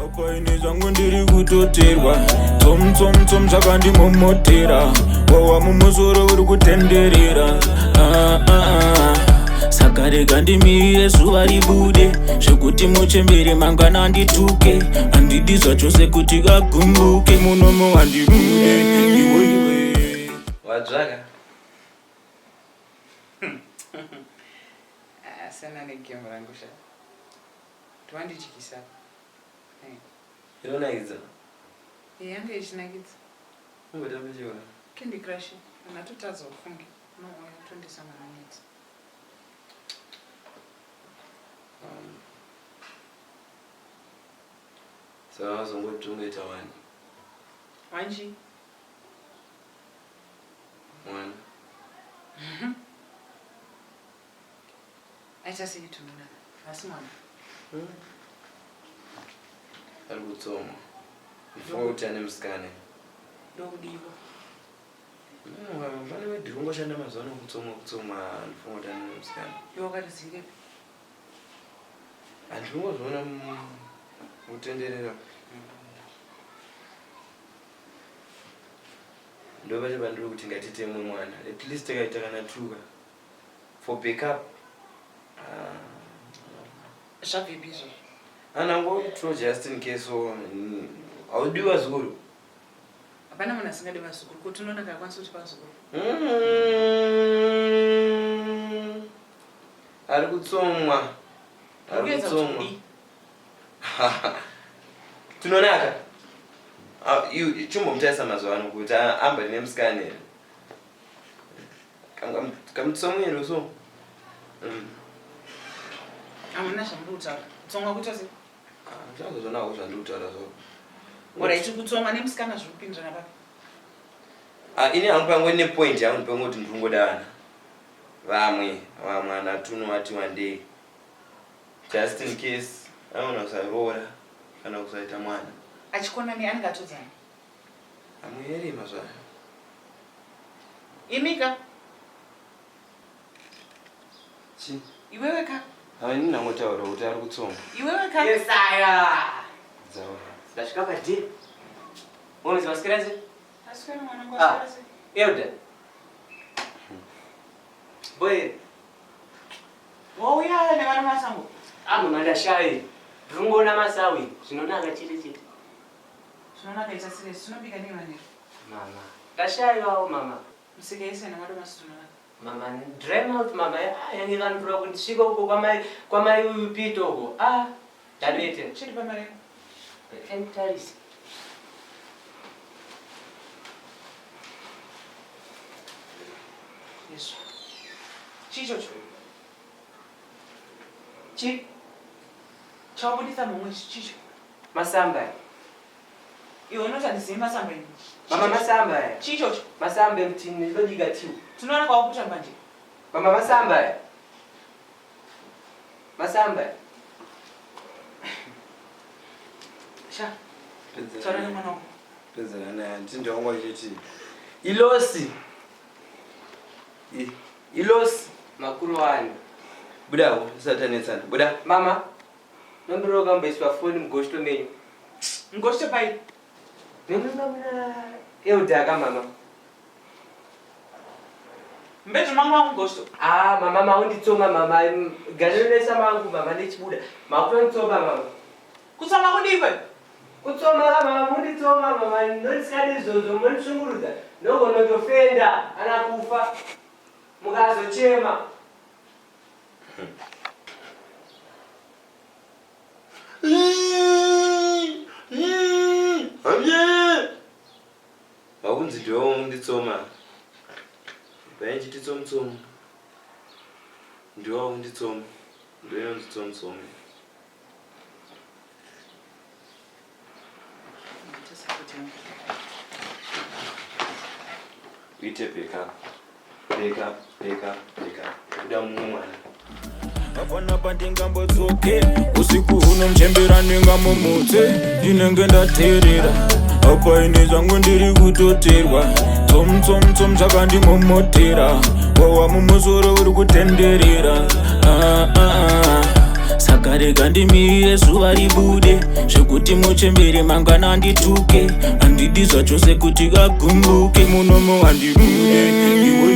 Apa ini zvangu ndiri kutoterwa tsom tsom tsom zvakandimomotera wawa mumusoro uri kutenderera ah, ah, ah. Saka rega ndimirire zuva ribude zvekuti muchembere mangwana andituke handidi zvachose kuti agumbuke munomo handibude iwe iwe Wadzvaka. Asana negame rangu sha. Twandityisa. Eh. Inonakidza. Eh, yanga ichinakidza. Ungotambe chiona. Candy Crush. Unatotadza ufunge. No, oya tondisa manonetsa. Saka wazongoti ungoita wani. Wanchi? Mwana. Aita sei tumuna? Asi mwana. Hmm? Ari kutsoma. Ndifunga kuti ane musikana. Ndokudiwa. Hmm, pane vadhiri kungoshanda mazuva ano kutsoma kutsoma ndifunga kuti ane musikana. Iwe wakarizirepi? Handingozviona mutenderera. Ndopacho pandiri kuti ngatiite mumwe mwana. At least tikaita kana tuka. For backup. Ah. Zvabvepi izvozvo? Anangoitiro just in case so haudiwi vazukuru. Hapana munhu asingadi vazukuru. Ko tinoona kakwanisa kuti vazukuru. Ari kutsomwa. Ari kutsomwa. Tunonaka. Ah, chimbomutarisa mazuva ano kuti amba nemusikana here. Kamutsomwero so. Hamuna zvamuri kutaura. Kutsomwa kuita sei? Ah, zvazozvonawo zvandiri kutaura zvo. Alright, kutsomwa nemusikana zviri kupindirana papi? Ah, ini hangu pangu ine point yangu ndipangoti ndiri kungoda vana. Vamwe, vamwe ana tuno vati wandei. Just in case aona kusaroora kana kusaita mwana. Achikona nei anenge atodzana? Amuyerima zvayo. Imika. Chi? Iwewe ka. Ah, ini ndangotaura kuti ari kutsonga. Iwewe ka. Yesaya. Dzaura. Ndasvika pa D. Unozi maswera sei? Aswera mwanangu Ah. aswera sei? Elder. Boy. Wauya nevana masango. Ah, mama ndashaye. Ndiri kungoona masawi. Zvinonaka chete chete. Zvinonaka ita serious. Tinobika nei manheru? Mama. Ndashaiwawo mama. Musika yese nemadomasi zvinonaka. Mama, dry mouth mama. Ah, yange kanditora kuti ndisvike uko kwamai kwamai uyu Pito uko. Ah, ndanete. Chiri pamareko. Entarisi. Yesu. Chii ichocho? Chii? Chawabudisa mumwe chicho? Masamba. Iwe unoti handizivi masamba ini. Mama masamba aya. Chii ichocho? Masamba emutini ndodika tiu. Tinoona kwawaputa mbanje. Mama masamba aya. Masamba aya. Sha. Taura nemwana wako. Pedzera naye handiti ndiwangu achiti ilosi. Ilosi. Makuru wani. Budawo usati tanetsana. Buda. Mama. Nombiro kamboiswa foni mugoshto menyu. Mugoshto pai? Memanga muna Elder mama. Mbeji mangu wangu goshto. Ah mama maunditsoma mama. Ganonesa mangu mama nechibuda. Makutonditsoma mama. Kutsoma kudii kwe? Kutsoma mama munditsoma mama ndonisikadi izvozvo mondishungurudza ndogonotofenda ana kufa mukazochema. Vakunzi ndiwe unditsoma. Painchiti tsomutsomu. Ndiwe unditsoma. Ndiwe inonzi tsomutsomu. Uite backup. Backup, backup, backup. Kuda mumwe mwana. Hapana pandingambodzoke usiku huno muchembera ndingamumutse ndinenge ndateerera apa ini zvangu ndiri kutoterwa tsom tsom tsom zvakandimomotera wawa mumusoro uri kutenderera ah, ah, ah. Saka rega ndimirire zuva ribude, zvekuti muchembere mangwana andituke handidi zvachose kuti agumbuke. Munomo handibude, iwe.